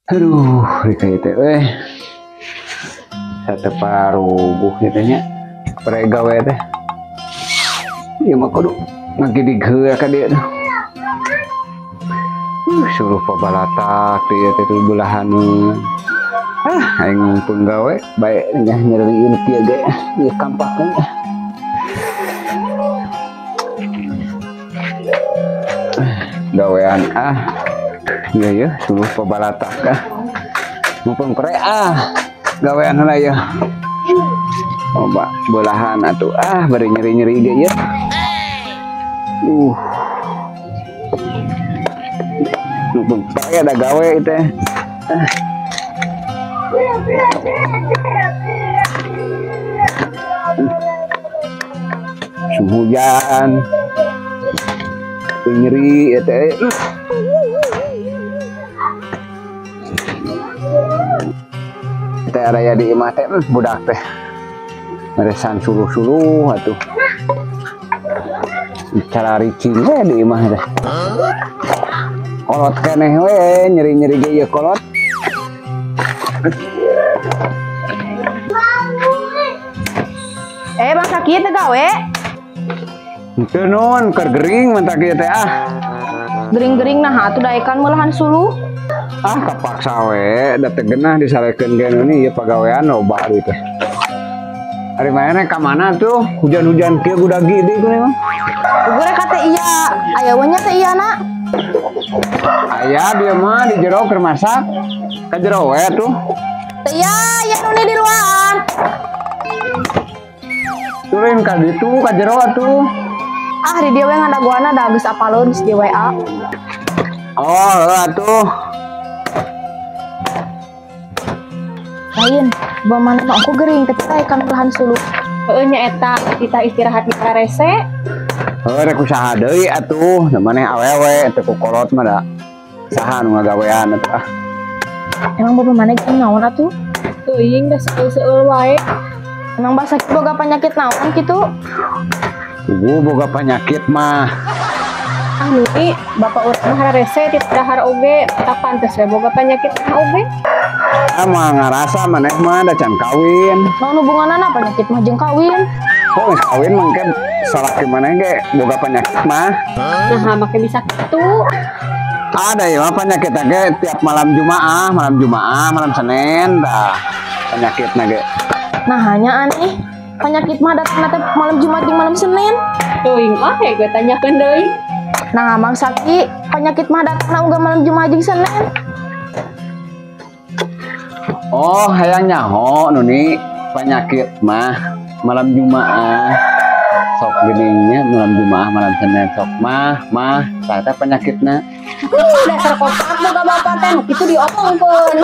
Aduh, rika teh weh. Satu paruguh kitu nya. Pare gawe teh. Ieu mah kudu ngagidig heula ka dieu tuh. Suruh pabalatak dieu teh tuh belahaneun. Ah, aing ngumpul gawe bae nya nyereuin kieu ge. Ieu kampahkeun. Gawean ah. Iya ya, suruh pabalatak ah. Mumpung pre ah. Gawean heula ya. Coba belahan atuh ah, bari nyeri-nyeri ge ya. Mumpung pre ada gawe teh. Hujan. Nyeri ya teh. Teh raya di imah teh budak teh meresan suluh-suluh atuh cara ricing we di imah teh kolot keneh we nyeri-nyeri ge ieu kolot. Bang Saki teh gawe teu nun keur gering mentak ieu teh ah. Gering-gering nah atuh daekan meulahan suluh. Ah kapaksa we da teu geunah disarekeun ge nu ieu pagawean loba deui teh. Ari maneh ka mana tuh? Hujan-hujan kieu gudag gede ku mah. Gure ka teh iya, aya we nya teh iya na. Aya dieu mah di jero keur masak. Ka jero we tuh. Teh iya, aya nu di ruangan. Turun ka ditu ka jero atuh. Ah di dieu we ngadagoana da geus apaleun geus di WA. Oh, heuh atuh. Lain, bawa mana mah aku gering tapi ikan belahan suluh. Heueuh nya eta, kita istirahat di karese. Heuh rek usaha deui atuh, da maneh awewe teu ku kolot mah da. Saha nu ngagawean atuh ah. Emang bapak maneh jeung naon atuh? Teuing da seueul-seueul wae. Emang basa boga penyakit naon kitu? Kubu boga penyakit mah. Ah nui, bapak urang mah hararese ti dahar oge, tak pantes we boga penyakit mah oge. Ah mah ngarasa maneh mah da can kawin. Naon hubunganna penyakit mah jeung kawin? Oh, geus kawin mah engke salaki maneh ge boga penyakit mah. Nah, make bisa kitu. Ada ya mah penyakit ge tiap malam Jumaah, malam Senin dah penyakitna ge. Nah, hanya aneh. Penyakit mah datang teh malam Jumat jeung malam Senin. Teuing mah we tanyakeun deui. Nah, Mang Saki, penyakit mah datang uga malam Jumat jeung Senin. Oh, hayang nyaho nuni penyakit mah malam Jumaah. Sok geningnya malam Jumaah, malam Senin sok mah tah penyakitna. Dasar kopak boga bapak teh nu kitu diomongkeun.